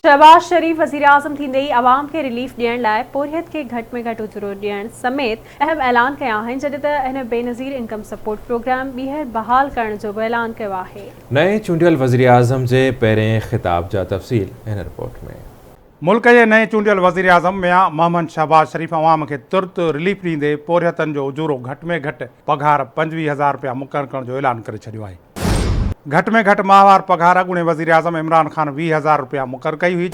شهباز شريف وزيراعظم ٿيندي ئي عوام کي رليف ڏيڻ لاء پورهيت کي گهٽ ۾ گهٽ اجورو ڏيڻ سميت اهم اعلان ڪيا آهن جڏهن ته هن بينظير انڪم سپورٽ پروگرام ٻيهر بحال ڪرڻ جو به اعلان ڪيو آهي. نئين چونڊيل وزيراعظم جي پهرين خطاب جا تفصيل هن رپورٽ ۾. ملڪ جي نئين چونڊيل وزيراعظم ميان محمد شهباز شريف عوام کي ترت رليف ڏيندي پورهيتن جو اجورو گهٽ ۾ گهٽ پگهار 25 هزار رپيا مقرر ڪرڻ جو اعلان ڪري ڇڏيو آهي. گهٽ ۾ گهٽ ماهوار پگهار اڳوڻي وزيراعظم عمران خان 20 هزار رپيا مقرر ڪئي هئي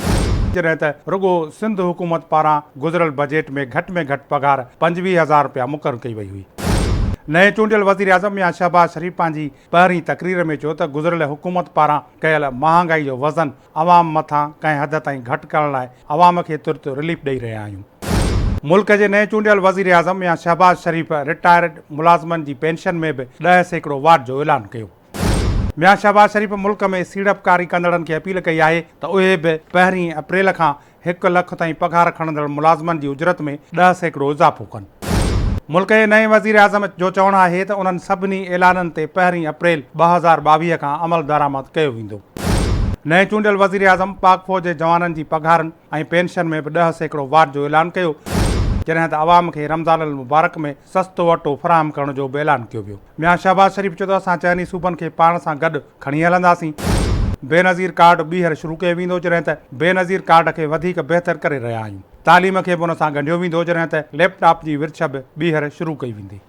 جڏهن ته رڳو سنڌ حڪومت پاران گذريل بجيٽ ۾ گهٽ ۾ گهٽ پگهار 25 هزار رپيا مقرر ڪئي وئي هئي. نئين چونڊيل وزيراعظم ميان شهباز شريف پنهنجي پهرين تقرير ۾ چيو ته گذريل حڪومت پاران ڪيل مهانگائي جو وزن عوام مٿان ڪنهن حد تائين گهٽ ڪرڻ لاء عوام کي ترت رليف ڏئي رهيا آهيون. ملڪ جي نئين چونڊيل وزيراعظم ميان شهباز شريف رٽائرڊ ملازمن جي پينشن ۾ به 10% واڌ جو اعلان ڪيو. ميان شهباز شريف ملڪ ۾ سيڙپڪاري ڪندڙن کي اپيل ڪئي آهي ته اهي به پهرين اپريل کان هڪ لک تائين پگهار کڻندڙ ملازمن جي اجرت ۾ 10% اضافو ڪن. ملڪ جي نئين وزيراعظم جو چوڻ آهي ته انهن سڀني اعلانن تي پهرين اپريل 2022 کان عملدرآمد ڪيو ويندو. نئين چونڊيل وزيراعظم پاڪ فوج جي جوانن جي پگهارن ۽ پينشن ۾ به 10% واڌ جو اعلان ڪيو، جڏهن ته عوام کي رمضان المبارڪ ۾ سستو اٽو فراهم ڪرڻ جو به اعلان ڪيو ويو. ميان شهباز شريف چيو ته اسان چئني صوبن کي پاڻ سان گڏ کڻي هلنداسين، بينظير ڪارڊ ٻيهر شروع ڪيو ويندو، جڏهن ته بينظير ڪارڊ کي وڌيڪ بهتر ڪري رهيا آهيون، تعليم کي به ان سان ڳنڍيو ويندو، جڏهن ته ليپ ٽاپ جي ورڇ به ٻيهر شروع ڪئي ويندي.